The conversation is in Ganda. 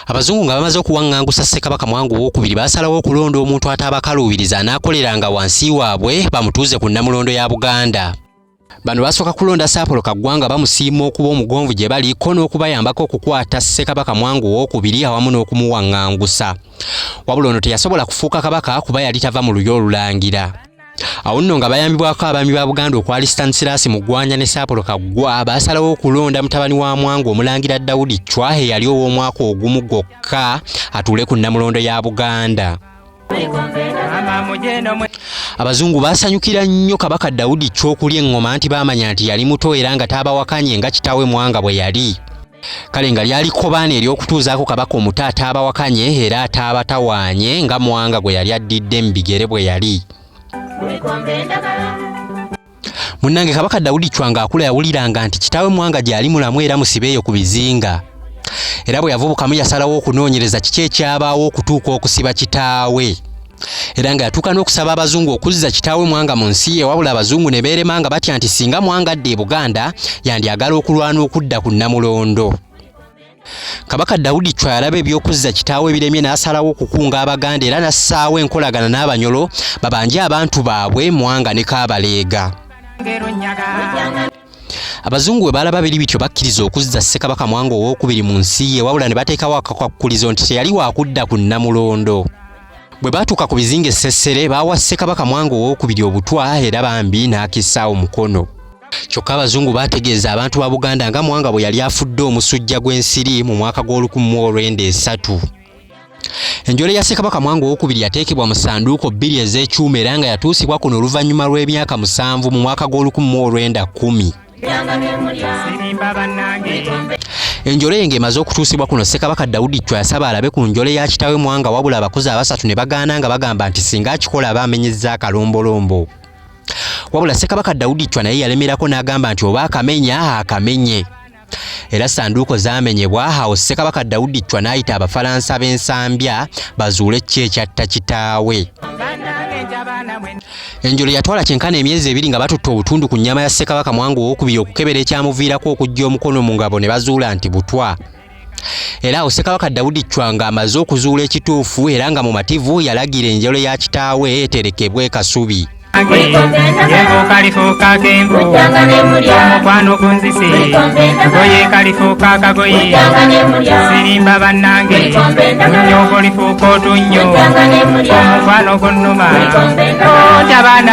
Abazungu nga bamaze okuwaŋŋangusa Ssekabaka Mwanga Owookubiri, baasalawo okulonda omuntu ataabakaluubiriza anaakoleranga wansi waabwe bamutuuze ku Nnamulondo ya Buganda. Bano basooka kulonda Sir Apollo Kaggwa nga bamusiima okuba omugonvu gye bali ko n'okubayambako okukwata Ssekabaka Mwanga Owookubiri awamu n'okumuwaŋŋangusa. Wabula ono teyasobola kufuuka kabaka kuba yali tava mu lulyo olulangira. Awo nno nga bayambibwako abaami ba Buganda okwali Stanislas Mugwanya ne Sir Apollo Kaggwa, baasalawo okulonda mutabani wa Mwanga Omulangira Daudi Chwa eyali ow'omwaka ogumu gwokka atuule ku Nnamulondo ya Buganda. Abazungu baasanyukira nnyo Kabaka Daudi Chwa okulya eŋŋoma nti baamanya nti yali muto era nga taabawakanye nga kitaawe Mwanga bwe yali. Kale nga lyali kkobaane ery'okutuuzaako kabaka omuto ataabawakanye era ataabatawaanye nga Mwanga gwe yali addidde mu bigere bwe yali. Munnange Kabaka Daudi Chwa ng'akula yawuliranga nti kitaawe Mwanga gy'ali mulamu era musibe eyo ku bizinga. Era bwe yavubukamu yasalawo okunoonyereza kiki ekyabaawo okutuuka okusiba kitaawe. Era nga yatuuka n'okusaba Abazungu okuzza kitaawe Mwanga mu nsi ye, wabula Abazungu ne beerema nga batya nti singa Mwanga adda e Buganda yandyagala okulwana okudda ku Nnamulondo. Kabaka Daudi Chwa yalaba eby'okuzza kitaawe biremye n'asalawo okukunga Abaganda era n'assaawo enkolagana n'Abanyolo babanje abantu baabwe Mwanga ne Kaabaleega. Abazungu bwe baalaba biri bityo bakkiriza okuzza Ssekabaka Mwanga Owookubiri mu nsi ye, wabula ne bateekawo akakwakkulizo nti teyali waakudda ku Nnamulondo. Bwe baatuuka ku bizinga e Ssessere baawa Ssekabaka Mwanga Owookubiri obutwa era bambi n'akissaawo mukono. Kyokka Abazungu baategeeza abantu ba Buganda nga Mwanga bwe yali afudde omusujja gw'ensiri mu mwaka gw'olukumi mu olwenda esatu. Enjole ya Ssekabaka Mwanga Owookubiri yateekebwa mu ssanduuko bbiri ez'ekyuma era nga yatuusibwa kuno oluvannyuma lw'emyaka 7 mu mwaka gw'olukumi mu olwenda kkumi. Enjole ye ng'emaze okutuusibwa kuno, Ssekabaka Daudi Chwa yasaba alabe ku njole ya kitaawe Mwanga, wabula abakozi abasatu ne bagaana nga bagamba nti singa akikola aba amenyezza akalombolombo. Wabula Ssekabaka Daudi Chwa naye yalemerako n'agamba nti oba akamenya akamenye. Era ssanduuko zaamenyebwa, awo Ssekabaka Daudi Chwa n'ayita Abafalansa b'Ensambya bazuule ki ekyatta kitaawe. Enjole yatwala kyenkana emyezi 2 nga batutte obutundu ku nnyama ya Ssekabaka Mwanga Owookubiri okukebera ekyamuviirako okuggya omukono mu ngabo ne bazuula nti butwa. Era awo Ssekabaka Daudi Chwa ng'amaze okuzuula ekituufu era nga mumativu yalagira enjole ya kitaawe eterekebwe e Kasubi. Yenvu kalifuuka kenvu, omukwano gunzise, goye kalifuuka kagoye, sirimba bannange, lunnyo golifuuka otunnyo, omukwano gunnuma, ontabaana.